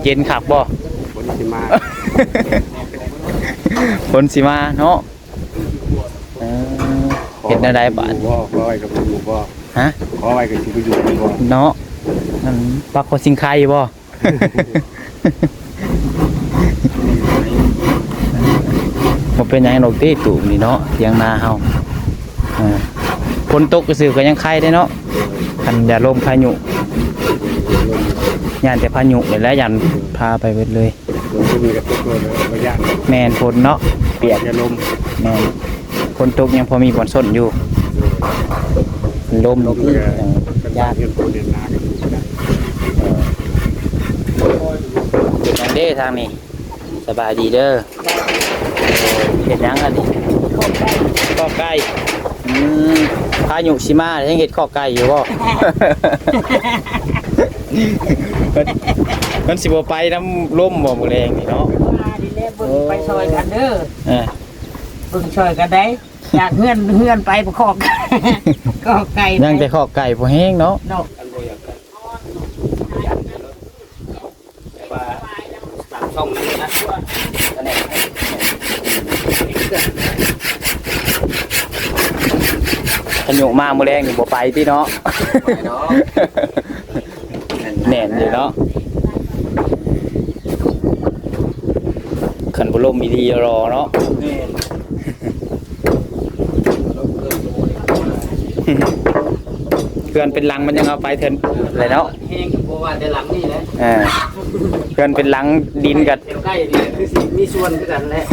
ເຢັນຄັກບໍ່? ຝົນຊິມາ ຝົນຊິມາເນາະ. ເອີ ເຮັດແນວໃດບາດນີ້? ຂໍໄວ້ກັບໝູ່ບໍ່? ຮະ? ຂໍໄວ້ກັບຊິໄປຢູ່ບໍ່? ເນາະ ອັນປັກຫົວສິງໄຄບໍ່? ບໍ່ເປັນຫຍັງດອກຕິ ຕູບນີ້ເນາະ ຖຽງນາເຮົາ. ເອີ ຝົນຕົກຊື່ໆ ກໍຍັງໄຄເດ້ເນາະ ຄັນຢ່າລົມພາຍຸ ຢ້ານແຕ່ພາຍຸນີ້ແຫຼະ ຢ້ານພາໄປເບິດເລີຍ. ຝົນຕົກນີ້ກໍຕົກໂລດ ບໍ່ຢ້ານ. ແມ່ນ ຝົນເນາະ ປຽກ ຢ່າລົມ. ແມ່ນ ຝົນຕົກຍັງພໍມີບ່ອນຊົນຢູ່ ລົມ ລົມກໍ ຢ້ານ ເຮືອນຄົນເຮືອນນາກໍຢູ່ບໍ່ໄດ້. ເອີ ເປັນຫຍັງເດ້ທາງນີ້? ສະບາຍດີເດີ. ເຮັດຫຍັງອັນນີ້? ຄອກໄກ່. ອືມ ພາຍຸຊິມາ ຍັງເຮັດຄອກໄກ່ຢູ່ບໍ່? ມັນ ມັນຊິບໍ່ໄປນຳລົມບໍ່ມື້ແລງນີ້ເນາະ? ມາດີແລ້ວ ເບິ່ງໄປຊ່ອຍກັນເດີ. ເອີ ເບິ່ງຊ່ອຍກັນໄດ໋ ຈາກເຮືອນ ເຮືອນໄປບໍ່ຄອກ ຄອກໄກ່ ຍັງແຕ່ຄອກໄກ່ພໍແຮງເນາະ ເນາະ. ແຕ່ວ່າຕາມຊ່ອງນັ້ນນະ ພາຍຸມາມື້ແລງນີ້ບໍ່ໄປຕິເນາະ? ບໍ່ໄປດອກ ແໜ້ນຢູ່ເນາະ ຄັນບໍ່ລົມອີ່ຫຼີລໍເນາະ. ແມ່ນ. ເຮືອນເປັນຫຼັງມັນຍັງເອົາໄປເທື່ອແຫຼະເນາະ ແຮງກໍບໍ່ວ່າແຕ່ຫຼັງນີ້ແຫຼະ. ເອີ ເຮືອນເປັນຫຼັງ ດິນກໍແຖວໃກ້ນີ້ຄືຊິມີສ່ວນຄືກັນແຫຼະ.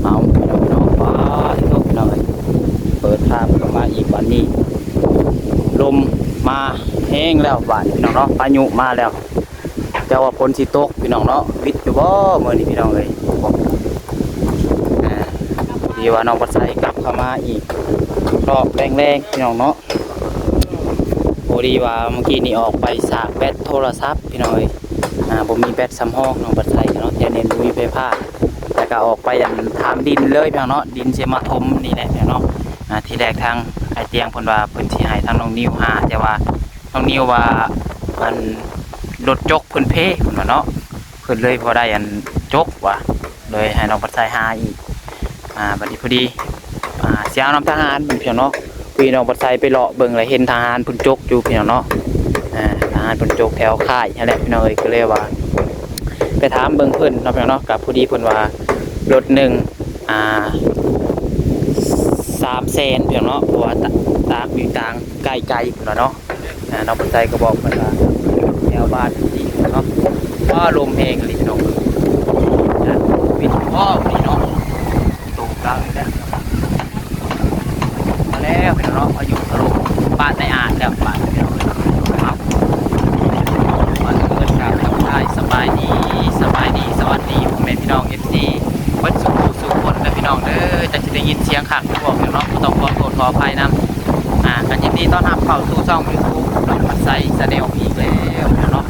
ເອົາ ພີ່ນ້ອງ ປາດໂທ້ ພີ່ນ້ອງເອີຍ ເປີດພາບເຂົ້າມາອີກບາດນີ້ ລົມມາແຮງແລ້ວບາດນີ້ ພີ່ນ້ອງເນາະ ພາຍຸມາແລ້ວ. ແຕ່ວ່າຝົນຊິຕົກ ພີ່ນ້ອງເນາະ ວິດຢູ່ບໍ່ມື້ນີ້ ພີ່ນ້ອງເອີຍ? ອ່າ ພໍດີວ່ານ້ອງບັດໄຊກັບເຂົ້າມາອີກຮອບແລງໆ ພີ່ນ້ອງເນາະ ພໍດີວ່າມື້ກີ້ນີ້ອອກໄປສາກແບັດໂທລະສັບ ພີ່ນ້ອງເອີຍ. ອ່າ ບໍ່ມີແບັດສຳຮອງ ນ້ອງບັດໄຊເນາະ ແຖວນີ້ບໍ່ມີໄຟຟ້າ ແລ້ວກໍອອກໄປອັນ ຖາມດິນເລີຍ ພີ່ນ້ອງເນາະ ດິນຊິມາຖົມນີ້ແຫຼະ ພີ່ນ້ອງເນາະ. ອ່າ ທີແລກທາງອ້າຍຕຽງເພິ່ນວ່າເພິ່ນຊິໃຫ້ທາງນ້ອງນິວຫາ ແຕ່ວ່າ ນ້ອງນິວວ່າ ອັນ ລົດຈົກເພິ່ນເພ ເພິ່ນວ່າເນາະ ເພິ່ນເລີຍບໍ່ໄດ້ອັນຈົກວ່າ ເລີຍໃຫ້ນ້ອງບັດໄຊຫາອີກ. ອ່າ ບັດນີ້ພໍດີ ອ່າ ຊິເອົານຳທະຫານ ພີ່ນ້ອງເນາະ ພີ່ນ້ອງບັດໄຊໄປເລາະເບິ່ງແລ້ວເຫັນທະຫານເພິ່ນຈົກຢູ່ ພີ່ນ້ອງເນາະ. ອ່າ ທະຫານເພິ່ນຈົກແຖວຄ້າຍຫັ້ນແຫຼະ ພີ່ນ້ອງເອີຍ ກໍເລີຍວ່າໄປຖາມເບິ່ງເພິ່ນເນາະ ພີ່ນ້ອງເນາະ ກໍພໍດີເພິ່ນວ່າລົດໜຶ່ງ ອ່າ ສາມແສນ ພີ່ນ້ອງເນາະ ເພາະວ່າຕາກ ຕາກຢູ່ຕ່າງ ໄກໆ ພຸ້ນລະເນາະ. ອ່າ ນ້ອງເປີດໃສກໍບອກເພິ່ນວ່າແຖວບ້ານນີ້ເນາະ ວ້າ ລົມແຮງອີ່ຫຼີພີ່ນ້ອງເອີຍ ນະ ວິດພໍດີເນາະ ໂຕກາງນີ້ແຫຼະ. ມາແລ້ວພີ່ນ້ອງເນາະ ພາຍຸຖະຫຼົ່ມບ້ານນາຍອາດແລ້ວ ບາດນີ້ພີ່ນ້ອງເອີຍ ເອົາ ກ່ອນອື່ນກໍທັກທາຍສະບາຍດີ ສະບາຍດີ ສະຫວັດດີພໍ່ແມ່ພີ່ນ້ອງ ເອັຟຊີ ເບິດສູ່ຜູ້ສູ່ຄົນເດີພີ່ນ້ອງເດີ. ຈັກຊິໄດ້ຍິນສຽງຄັກ ພວກເນາະ ກໍຕ້ອງຂໍໂທດຂໍອະໄພນຳ. ອ່າ ກໍຍິນດີຕ້ອນຮັບເຂົ້າສູ່ຊ່ອງຢູທູບ ນ້ອງພັດໄຊ Channel ອີກແລ້ວເນາະ.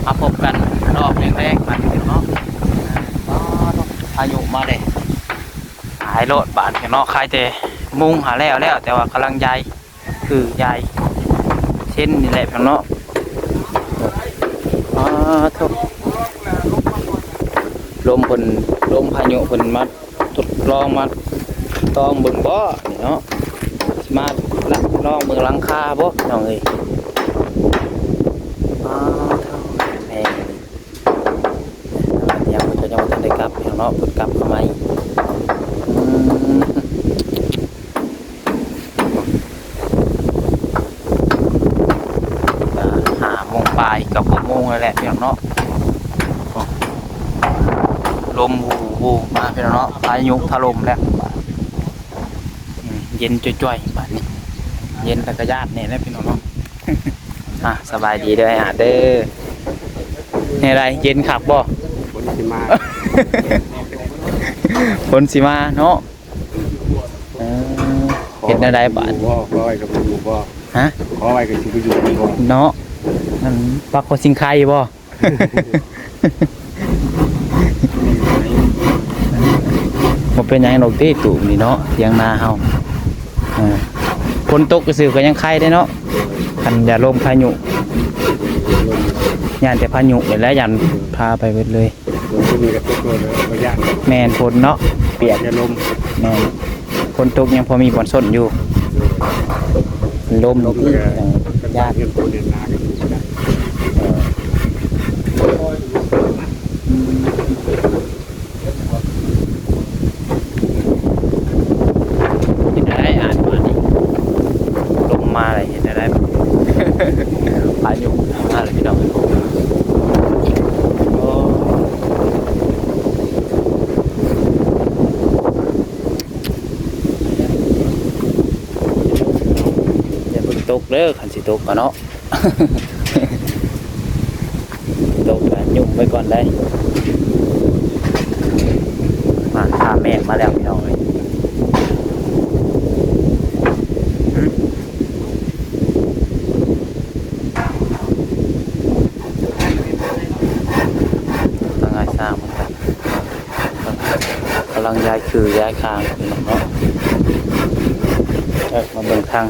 ມາພົບກັນຮອບແລງໆ ບາດນີ້ເນາະ. ອ່າ ພາຍຸມາເດ້ ຫາຍໂລດບາດນີ້ເນາະ. ຂາຍແຕ່ມຸງຫາແລ້ວແລ້ວ ແຕ່ວ່າກຳລັງຢາຍ ຄືຢາຍເຊັ່ນນີ້ແຫຼະພີ່ນ້ອງເນາະ. ອ້າ ໂທ້ ລົມເພິ່ນ ລົມພາຍຸເພິ່ນມາ ທົດລອງມາຕ້ອງເບິ່ງບໍ່ນີ້ເນາະ ຊິມາລະລອງເບິ່ງຫຼັງຄາບໍ່ ພີ່ນ້ອງເອີຍ. ອ້າ ແມ່ນແຮງອີ່ຫຼີ ດຽວເພິ່ນກໍຍັງບໍ່ທັນໄດ້ກັບ ພີ່ນ້ອງເນາະ ເພິ່ນກັບມາໃໝ່. ອືມ ກໍຫ້າໂມງປາຍ ເກືອບຫົກໂມງແລ້ວແຫຼະ ພີ່ນ້ອງເນາະ. ລົມວູ່ໆ ມາ ພີ່ນ້ອງເນາະ ພາຍຸຖະຫຼົ່ມແລ້ວ. ອືມ ເຢັນຈ້ອຍໆ ບາດນີ້ ເຢັນແລ້ວກໍຢ້ານແດ່ແຫຼະ ພີ່ນ້ອງເນາະ. ອ່າ ສະບາຍດີເດີ ອ້າຍອາດເດີ. ແນວໃດ ເຢັນຄັກບໍ່? ຝົນຊິມາ ຝົນຊິມາເນາະ. ເອີ ເຮັດແນວໃດບາດນີ້? ຂໍໄວ້ກັບໝູ່ບໍ່? ຮະ? ຂໍໄວ້ກັບຊິໄປຢູ່ບໍ່? ເນາະ ອັນ ປັກຫົວສິງໄຄບໍ່? ແມ່ນ ເປັນຫຍັງດອກຕິຕູບນີ້ເນາະ ຖຽງນາເຮົາ. ເອີ ຝົນຕົກຊື່ໆກໍຍັງໄຄເດ້ເນາະ ຄັນຢ່າລົມພາຍຸ ຢ້ານແຕ່ພາຍຸນີ້ແຫຼະ ຢ້ານພາໄປເບິດເລີຍ. ຝົນຕົກນີ້ກໍຕົກໂລດ ບໍ່ຢ້ານ. ແມ່ນ ຝົນເນາະ ປຽກ ຢ່າລົມ. ແມ່ນ ຝົນຕົກຍັງພໍມີບ່ອນຊົນຢູ່ ລົມ ລົມກໍ ເອີ ຢ້ານ ເຮືອນຄົນເຮືອນນາກໍຢູ່ບໍ່ໄດ້. ເອີ ເຮັດແນວໃດອາດບາດນີ້ ລົມມາແລ້ວເຮັດແນວໃດ ພາຍຸມາແລ້ວພີ່ນ້ອງ. ໂອ້ ຢ່າເພິ່ງຕົກເດີ ຄັນຊິຕົກກໍເນາະ. ຕົກກໍຫຍຸ່ມໄວ້ກ່ອນໄດ໋. ມາ ຂ້າມແມ່ມາແລ້ວພີ່ນ້ອງເອີຍ. ຫຶ ທາງອ້າຍຊ່າງມັນກໍກຳລັງຍ້າຍຄືຍ້າຍຄາງເນາະ. ເອີ ມາເບິ່ງທາງ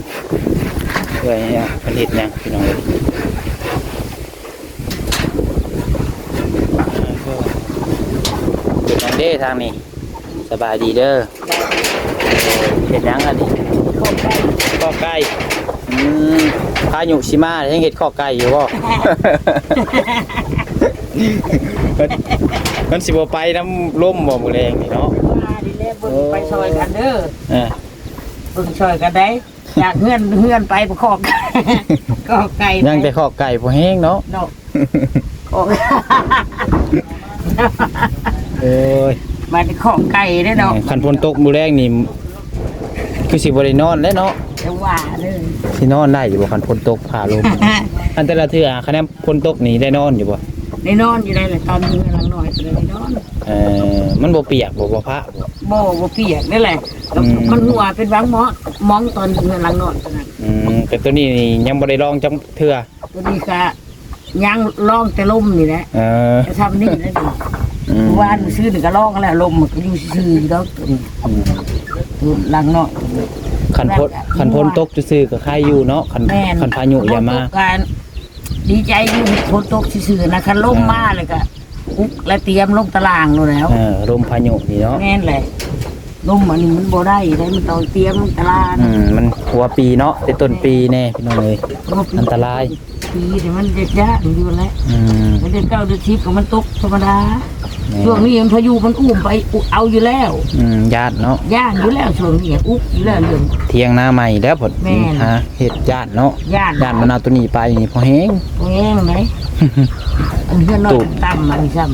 ເອື້ອຍເພິ່ນເຮັດຫຍັງພີ່ນ້ອງເອີຍ. ເຮັດຫຍັງເດ້ທາງນີ້? ສະບາຍດີເດີ. ເຮັດຫຍັງອັນນີ້? ຄອກໄກ່. ຄອກໄກ່. ອືມ ພາຍຸຊິມາ ຍັງເຮັດຄອກໄກ່ຢູ່ບໍ່? ມັນ ມັນຊິບໍ່ໄປນຳລົມບໍ່ມື້ແລງນີ້ເນາະ? ວ່ານີ້ແຫຼະ ເບິ່ງໄປຊ່ອຍກັນເດີ. ເອີ ເບິ່ງຊ່ອຍກັນໄດ໋. ຈາກເຮືອນ ເຮືອນໄປບໍ່ຄອກ ຄອກໄກ່ ຍັງແຕ່ຄອກໄກ່ພໍແຮງເນາະ ເນາະ ຄອກ ໂອ້ຍ ມາແຕ່ຄອກໄກ່ເດ້ເນາະ. ເອີ ຄັນຝົນຕົກມື້ແລງນີ້ ຄືຊິບໍ່ໄດ້ນອນແລ້ວເນາະ ຈັ່ງວ່າເລີຍ. ຊິນອນໄດ້ຢູ່ບໍ່ ຄັນຝົນຕົກຟ້າລົມ? ອັນແຕ່ລະເທື່ອ ຄັນແມ່ນຝົນຕົກນີ້ໄດ້ນອນຢູ່ບໍ່? ໄດ້ນອນຢູ່ໄດ໋ແຫຼະ ຕອນຢູ່ເຮືອນຫຼັງນ້ອຍໄດ້ນອນ. ເອີ ມັນບໍ່ປຽກບໍ່ ບໍ່ພະບໍ່? ບໍ່ ບໍ່ປຽກນັ້ນແຫຼະ. ອືມ ມັນຮົ່ວເປັນບາງໝ່ອງ ໝ່ອງຕອນເຮືອນຫຼັງນ້ອຍເທົ່ານັ້ນ. ອືມ ແຕ່ໂຕນີ້ນີ້ຍັງບໍ່ໄດ້ລອງຈັກເທື່ອ? ໂຕນີ້ກະຍັງລອງແຕ່ລົມນີ້ແຫຼະ. ເອີ ແຕ່ຊ່ຳນີ້ແຫຼະນີ້. ອືມ ມື້ວານມື້ຊືນນີ້ກະລອງແລ້ວ ລົມມັນກະຢູ່ຊື່ໆດອກ. ອືມ ໂຕຫຼັງນ້ອຍ ຄັນຝົນ ຄັນຝົນຕົກຊື່ໆກະໄຄຢູ່ເນາະ ຄັນ ແມ່ນ ຄັນພາຍຸຢ່າມາ. ຝົນຕົກກະ ດີໃຈຢູ່ຝົນຕົກຊື່ໆນະ ຄັນລົມມາແລ້ວກະອຸກ ແລະຕຽມລົງຕາລາງໂລດແລ້ວ. ເອີ ລົມພາຍຸນີ້ເນາະ. ແມ່ນແຫຼະ ລົມອັນນີ້ມັນບໍ່ໄດ້ເດ້ ມັນຕ້ອງຕຽມລົງຕາລາງ. ອືມ ມັນຫົວປີເນາະ ແຕ່ຕົ້ນປີແນ່ພີ່ນ້ອງເອີຍ ອັນຕະລາຍ. ປີນີ້ມັນຍາກຢູ່ແຫຼະ. ອືມ ແຕ່ເດືອນເກົ້າເດືອນສິບກໍມັນຕົກທຳມະດາ. ແມ່ນ ຊ່ວງນີ້ມັນພາຍຸມັນອຸ້ມໄປ ອຸ້ມເອົາຢູ່ແລ້ວ. ອືມ ຢ້ານເນາະ ຢ້ານຢູ່ແລ້ວ ຊ່ວງນີ້ອຸກຢູ່ແລ້ວເລື່ອງ ຖຽງນາໃໝ່ແລ້ວ ແມ່ນ ຫາເຮັດຢ້ານເນາະ. ຢ້ານ ຢ້ານມັນເອົາໂຕນີ້ໄປນີ້ພໍແຮງ ພໍແຮງເດ້. ອັນເຮືອນນ້ອຍຕ່ຳ ອັນຊ້ຳ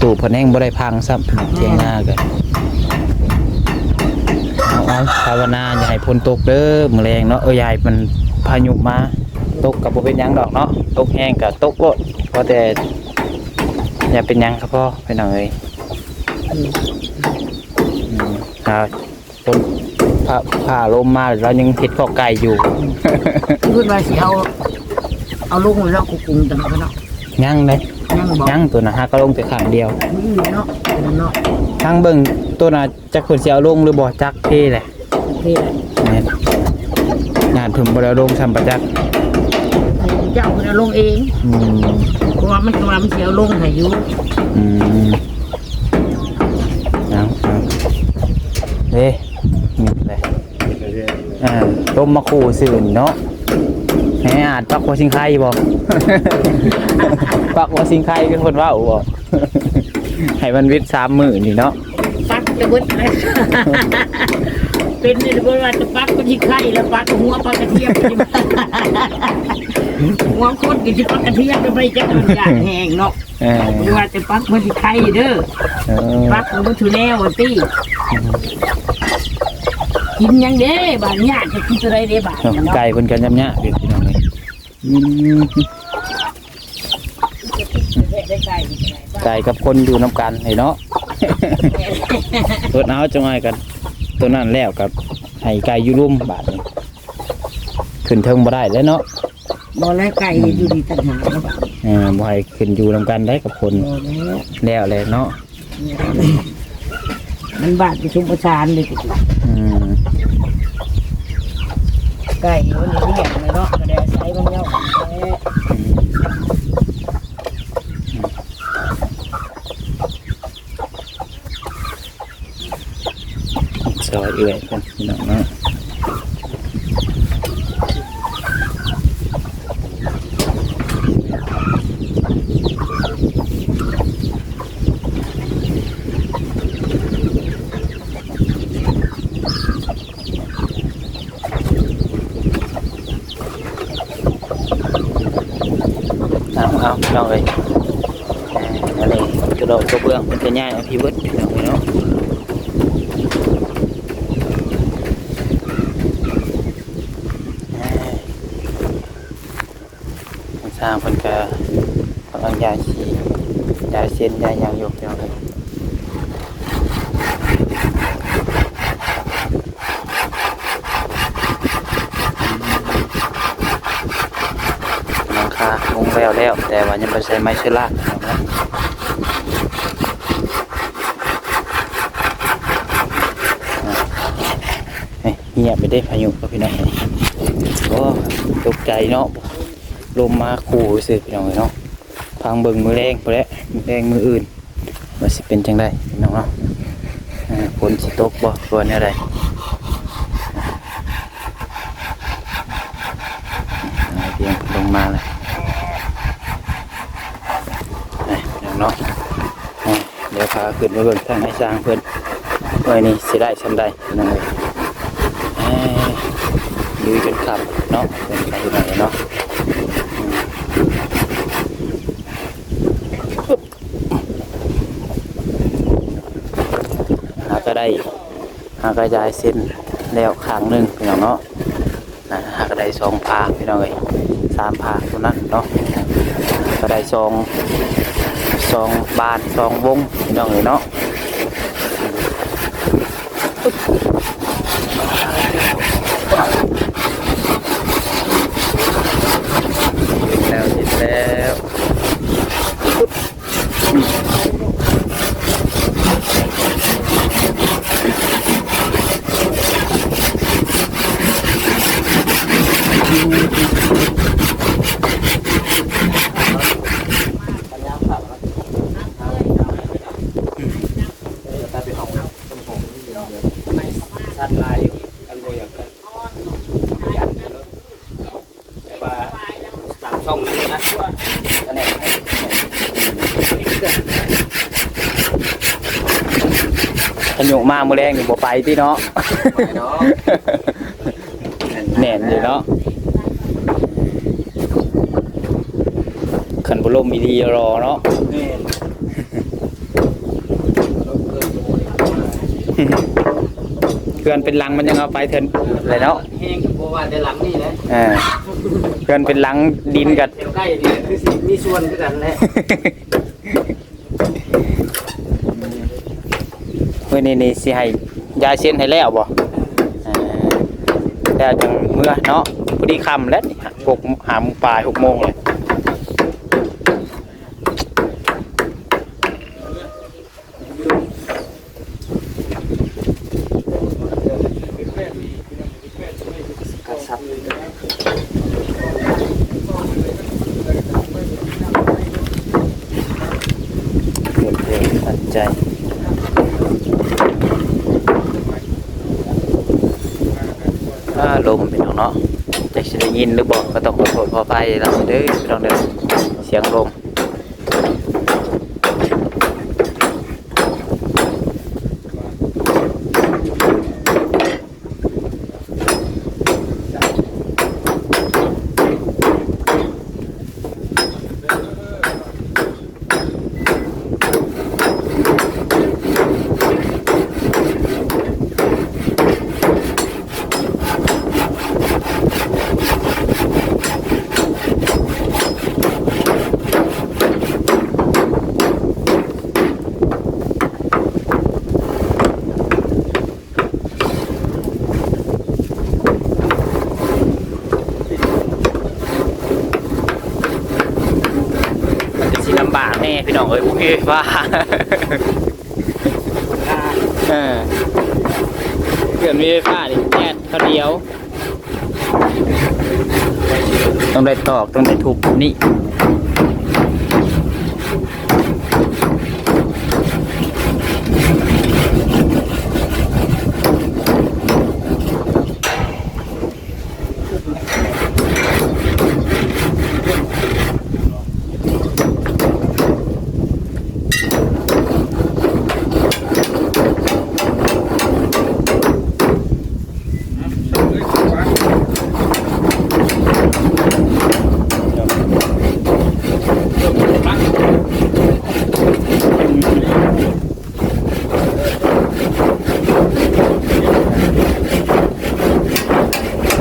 ຕູບເພິ່ນແຮງບໍ່ໄດ້ພັງຊ້ຳ ຖຽງນາກໍ. ເອົາໆ ພາວະນາຢ່າໃຫ້ຝົນຕົກເດີມື້ແລງເນາະ ເອີ ຢ່າໃຫ້ມັນພາຍຸມາ. ຕົກກໍບໍ່ເປັນຫຍັງດອກເນາະ ຕົກແຮງກໍຕົກໂລດ ພໍແຕ່ຢ່າເປັນຫຍັງກໍພໍພີ່ນ້ອງເອີຍ. ອືມ ອືມ ຖ້າຝົນ ຟ້າ ຟ້າລົມມາ ລາວຍັງເຮັດຄອກໄກ່ຢູ່. ເພິ່ນວ່າຊິເອົາ ເອົາລົງແລ້ວກໍກຸງກັນເນາະ. ຍັງເດ້ ຍັງບໍ່? ຍັງ ໂຕນະຫາກະລົງແຕ່ຂ້າງດຽວ. ອືມ ເນາະ ເນາະ ທາງເບິ່ງໂຕນະ ຈັກເພິ່ນຊິເອົາລົງຫຼືບໍ່ ຈັກເພແຫຼະ. ໂອເຄແຫຼະ ແມ່ນ ຍາດເພິ່ນບໍ່ໄດ້ເອົາລົງຊ້ຳປະຈັກ ໃຫ້ເຈົ້າເພິ່ນເອົາລົງເອງ. ອືມ ເພາະວ່າມັນກໍວ່າມັນຊິເອົາລົງໃຫ້ຢູ່. ອືມ ເອົາ ເອົາ ເດ້ ນີ້ແຫຼະ ອ່າ ລົມມາຂູ່ຊື່ນີ້ເນາະ. ແມ່ອາດປັກຫົວຊິງໄຄບໍ່? ປັກຫົວຊິງໄຄຄືເພິ່ນເວົ້າບໍ່? ໃຫ້ມັນວິດສາມມື້ນີ້ເນາະ ປັກຈະເບິດແລ້ວ. ເປັນນີ້ບໍ່ວ່າຈະປັກກໍຊິໄຄ ແລ້ວປັກຫົວປັກກະທຽມ ຫົວຄົນກໍຊິປັກກະທຽມໄປ ຈັກມັນຢາກແຮງເນາະ. ເອີ ບໍ່ວ່າຈະປັກມັນຊິໄຄເດີ. ເອີ ປັກມັນບໍ່ຖືກແນວຕິ. ກິນຫຍັງເດ້ບາດ ຍາກຈະກິນຕົວໃດເດ້ບາດເນາະ. ໄກ່ເພິ່ນກໍຍາກໆຢູ່ພີ່ນ້ອງເອີຍ. ອືມ ໄກ່ກັບຄົນຢູ່ນຳກັນເນາະ. ເພິ່ນເອົາຈັງຫວະກັນຕົວນັ້ນແລ້ວກໍໃຫ້ໄກ່ຢູ່ລຸ່ມບາດນີ້ ຂຶ້ນເທິງບໍ່ໄດ້ແລ້ວເນາະ. ບໍ່ແລ້ວ ໄກ່ ອືມ ຢູ່ນີ້ຕ່າງຫາກແລ້ວບາດ. ເອີ ບໍ່ໃຫ້ຂຶ້ນຢູ່ນຳກັນໄດ້ກັບຄົນ. ບໍ່ແລ້ວ ແລ້ວແຫຼະເນາະ. ແລ້ວແຫຼະ ບ້ານປະຊຸມປະສານເດ້. ອືມ ໄກ່ມັນລ້ຽງເນາະ ກໍໄດ້ອາໄສມັນເນາະ. ອືມ ຊ່ອຍເອື້ອຍເພິ່ນພີ່ນ້ອງເນາະ. ເອົາ ເອົາ ພີ່ນ້ອງເອີຍ ອັນນີ້ຕົວດອກຕົວເບືອງເພິ່ນກະຍ້າຍເອົາພີ້ເບິດ ພີ່ນ້ອງເອີຍເນາະ. ຊ່າງເພິ່ນກະກຳລັງຢາຍສີ ຢາຍເສັ້ນ ຢາຍຫຍັງຢູ່ ພີ່ນ້ອງເອີຍ. ຫຼັງຄາມຸງແລ້ວແລ້ວ ແຕ່ວ່າຍັງບໍ່ໃສ່ໄມ້ເຊື້ອລາ ພີ່ນ້ອງເອີຍ. ນີ້ ງຽບໄປເດ້ ພາຍຸ ພີ່ນ້ອງ. ໂອ້ ຕົກໃຈເນາະ ລົມມາຂູ່ຊື່ ພີ່ນ້ອງເອີຍເນາະ. ຟັງເບິ່ງມື້ແລງພຸ້ນແຫຼະ ມື້ແລງມື້ອື່ນ ວ່າຊິເປັນຈັ່ງໃດ ພີ່ນ້ອງເນາະ. ອ່າ ຝົນຊິຕົກບໍ່ ຫຼືວ່າແນວໃດ? ອ່າ ພຽງລົງມາແລ້ວ ພີ່ນ້ອງເນາະ. ອ່າ ດຽວພາຂຶ້ນໄປເບິ່ງທາງອ້າຍຊ່າງເພິ່ນ ເອີຍ ນີ້ຊິໄດ້ຊ່ຳໃດ ພີ່ນ້ອງເອີຍ. ອ່າ ລຸຍຈົນຄ່ຳເນາະ ເພິ່ນໄປເນາະ. ຫາກະໄດ້ ຫາກະຢາຍເສັ້ນແລ້ວຂ້າງໜຶ່ງ ພີ່ນ້ອງເນາະ. ນະ ຫາກະໄດ້ສອງພາກ ພີ່ນ້ອງເອີຍ ສາມພາກເທົ່ານັ້ນເນາະ. ກະໄດ້ສອງ ສອງບານ ສອງວົງ ພີ່ນ້ອງເອີຍເນາະ. ເສັດແລ້ວ ເສັດແລ້ວ. ພາຍຸມາມື້ແລງນີ້ບໍ່ໄປຕິເນາະ. ແມ່ນຢູ່ເນາະ ຄັນບໍ່ລົມອີ່ຫຼີລໍເນາະ. ແມ່ນ ເຮືອນເປັນຫຼັງມັນຍັງເອົາໄປເທື່ອແຫຼະເນາະ. ແຮງກໍບໍ່ວ່າແຕ່ຫຼັງນີ້ແຫຼະ ເອີ ເຮືອນເປັນຫຼັງດິນກໍແຖວໃກ້ນີ້ຄືຊິມີສ່ວນຄືກັນແຫຼະ. ມື້ນີ້ນີ້ຊິໃຫ້ຢາຍເຊັນໃຫ້ແລ້ວບໍ່? ເອີ ແລ້ວຈັ່ງເມືອເນາະ ພໍດີຄ່ຳແລ້ວນີ້ ຫົກ ຫ້າໂມງປາຍ ຫົກໂມງແລ້ວ. ກະສັບ ເປັນເພງສັນໃຈ. ອາ ລົມພີ່ນ້ອງເນາະ ຈັກຊິໄດ້ຍິນຫຼືບໍ່ ກໍຕ້ອງຂໍໂທດຂໍອະໄພນຳເດີພີ່ນ້ອງເດີ ສຽງລົມ. ມັນກະຊິລຳບາກແດ່ພີ່ນ້ອງເອີຍ ບໍ່ມີໄຟຟ້າ. ເອີ ເອີ ເຄື່ອງມີໄຟຟ້ານີ້ແອດເຂົາດຽວ ຕ້ອງໄດ້ຕອກ ຕ້ອງໄດ້ທຸບນີ້.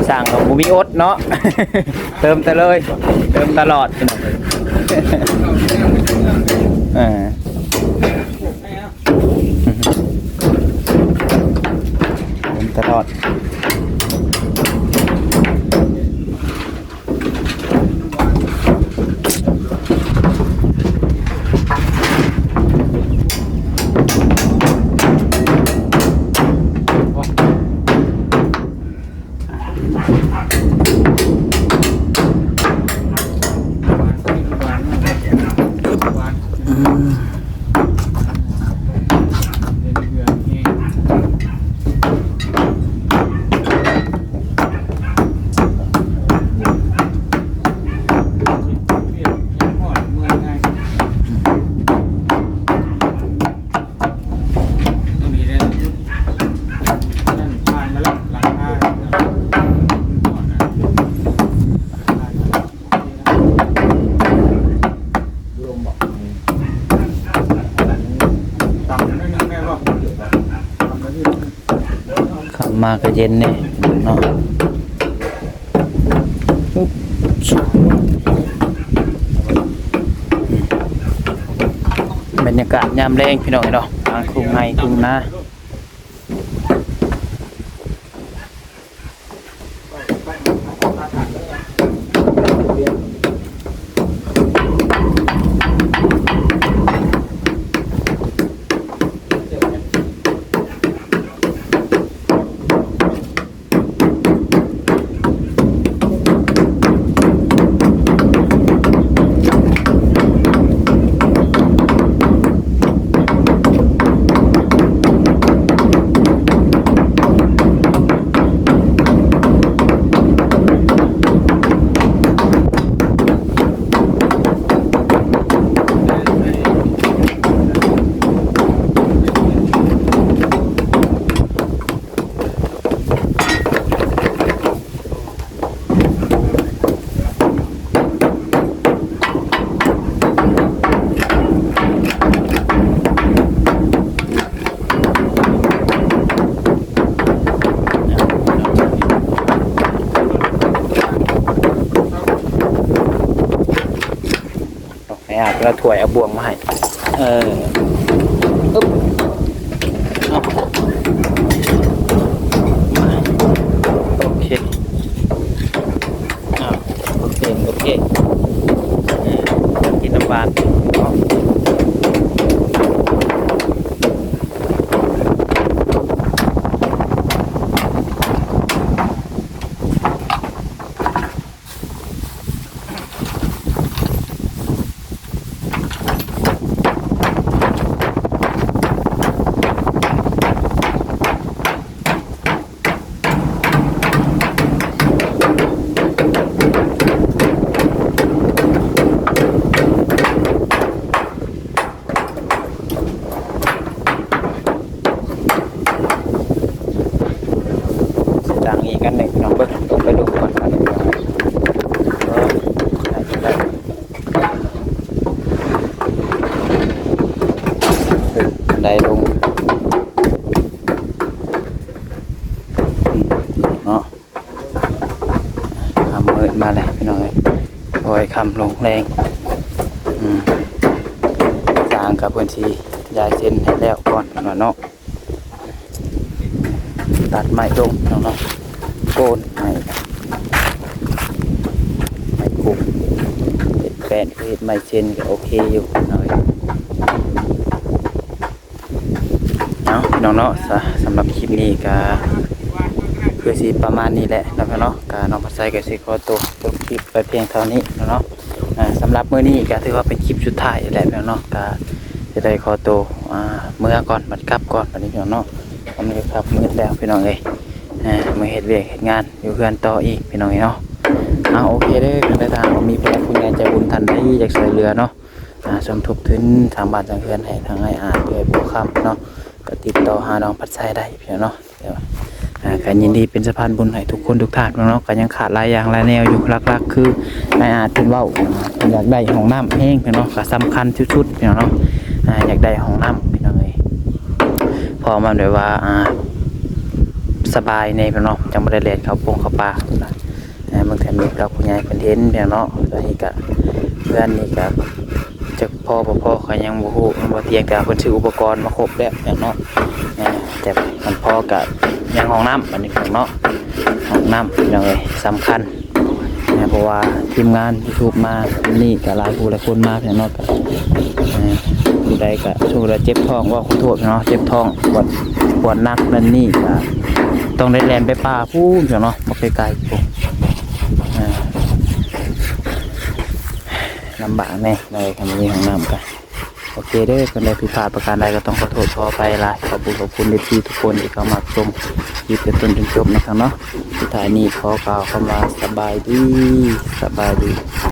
ຊ່າງກໍບໍ່ມີອົດເນາະ ເຕີມຕະເລີຍ ເຕີມຕະຫຼອດ ເອີ ເຕີມຕະຫຼອດ. ຄ່ຳມາກໍເຢັນແດ່ເນາະ. ບັນຍາກາດຍາມແລງພີ່ນ້ອງເນາະ ກາງທົ່ງໄຮ່ທົ່ງນາ. ໃຫ້ອາບ ເອົາຖ້ວຍເອົາບ່ວງມາໃຫ້ ເອີ ອຶບ ເອົາ ໂອເຄ ອ້າວ ໂອເຄ ໂອເຄ ເອີ ກິນນ້ຳຫວານເນາະ. ຊິຕັ້ງອີກອັນໜຶ່ງພີ່ນ້ອງ ເບິ່ງ ເບິ່ງໄປດູກ່ອນ ເອີ ໄດ້ ໄດ້ ຂຶ້ນໄດ້ລົງ ເນາະ. ຄ່ຳມືດມາແລ້ວພີ່ນ້ອງເອີຍ ໂອ້ຍ ຄ່ຳລົງແລງ ອືມ ຊ່າງກໍເພິ່ນຊິຢາຍເສັ້ນໃຫ້ແລ້ວກ່ອນເນາະ ຕັດໄມ້ລົງພີ່ນ້ອງເນາະ ໂກນໄມ້ ໄມ້ກຸກ ເຮັດແປ້ນ ເຮັດໄມ້ເສັ້ນກໍໂອເຄຢູ່ພີ່ນ້ອງເອີຍ. ມ ເນາະ ພີ່ນ້ອງເນາະ ສະ ສຳລັບຄລິບນີ້ກະຄືຊິປະມານນີ້ແຫຼະເນາະ ພີ່ນ້ອງເນາະ ກະນ້ອງພັດໄຊກະຊິຂໍໂຕຈົບຄລິບໄວ້ພຽງເທົ່ານີ້ເນາະ. ອ່າ ສຳລັບມື້ນີ້ກະຖືວ່າເປັນຄລິບສຸດທ້າຍແຫຼະ ພີ່ນ້ອງເນາະ ກະຈະໄດ້ຂໍໂຕ ອ່າ ເມືອກ່ອນ ບັດກັບກ່ອນ ບັດນີ້ ພີ່ນ້ອງເນາະ ກຳລັງຈະຄ່ຳມືດແລ້ວ ພີ່ນ້ອງເອີຍ ອ່າ ມາເຮັດວຽກເຮັດງານຢູ່ເຮືອນຕໍ່ອີກ ພີ່ນ້ອງເອີຍເນາະ. ອ່າ ໂອເຄເດີ ຄັນໃດຖ້າຫາກວ່າມີຜູ້ຫຼັກຜູ້ໃຫຍ່ໃຈບຸນທ່ານໃດຢາກຊ່ວຍເຫຼືອເນາະ ອ່າ ສົມທົບທຶນສ້າງບ້ານສ້າງເຮືອນໃຫ້ທາງອ້າຍອາດເອື້ອຍບໍ່ຄຳເນາະ ກໍຕິດຕໍ່ຫານ້ອງພັດໄຊໄດ້ ພີ່ນ້ອງເນາະ. ອ່າ ກໍຍິນດີເປັນສະພານບຸນໃຫ້ທຸກຄົນທຸກທ່ານເນາະ. ກໍຍັງຂາດຫຼາຍຢ່າງຫຼາຍແນວຢູ່ ຫຼັກໆຄືອ້າຍອາດເພິ່ນເວົ້າ ເພິ່ນຢາກໄດ້ຫ້ອງນ້ຳແຮງເນາະ ກໍສຳຄັນສຸດໆ ພີ່ນ້ອງເນາະ. ອ່າ ຢາກໄດ້ຫ້ອງນ້ຳ ພີ່ນ້ອງເອີຍ ເພາະມັນແບບວ່າ ອ່າ ສະບາຍແດ່ ພີ່ນ້ອງເນາະ ຈັ່ງບໍ່ໄດ້ແລ່ນເຂົ້າປົງເຂົ້າປ່າ. ອ່າ ບາງເທື່ອມີຜູ້ຫຼັກຜູ້ໃຫຍ່ເພິ່ນເຫັນ ພີ່ນ້ອງເນາະ. ຕອນນີ້ກະ ເຮືອນນີ້ກະຈັກພໍບໍ່ພໍຂ້ອຍຍັງບໍ່ຮູ້ ມັນບໍ່ທ່ຽງ ແຕ່ວ່າເພິ່ນຊື້ອຸປະກອນມາຄົບແລ້ວ ພີ່ນ້ອງເນາະ. ອ່າ ແຕ່ມັນພໍກະຍັງຫ້ອງນ້ຳ ອັນນີ້ ພີ່ນ້ອງເນາະ ຫ້ອງນ້ຳ ພີ່ນ້ອງເອີຍ ສຳຄັນນະ ເພາະວ່າທີມງານຢູທູບມານີ້ກະຫຼາຍຜູ້ຫຼາຍຄົນມາ ພີ່ນ້ອງເນາະ. ກະ ອ່າ ຜູ້ໃດກະ ສົມມຸດວ່າເຈັບທ້ອງ ເວົ້າຂໍໂທດເນາະ ເຈັບທ້ອງ ປວດ ປວດໜັກນັ້ນນີ້ ກະຕ້ອງໄດ້ແລ່ນໄປປ່າພຸ້ນ ພີ່ນ້ອງເນາະ ບໍ່ໄກລໆ ພຸ້ນ. ອ່າ ລຳບາກແດ່ເນາະ ຄັນບໍ່ມີຫ້ອງນ້ຳກະ ໂອເຄເດີ ຄັນໃດຜິດພາດປະການໃດກໍຕ້ອງຂໍໂທດຂໍອະໄພຫຼາຍ. ຂອບຄຸນ ຂອບຄຸນເອັຟຊີທຸກຄົນທີ່ເຂົ້າມາຊົມຄລິບແຕ່ຕົ້ນຈົນຈົບນະຄັບເນາະ. ສຸດທ້າຍນີ້ຂໍກ່າວຄຳວ່າສະບາຍດີ ສະບາຍດີ.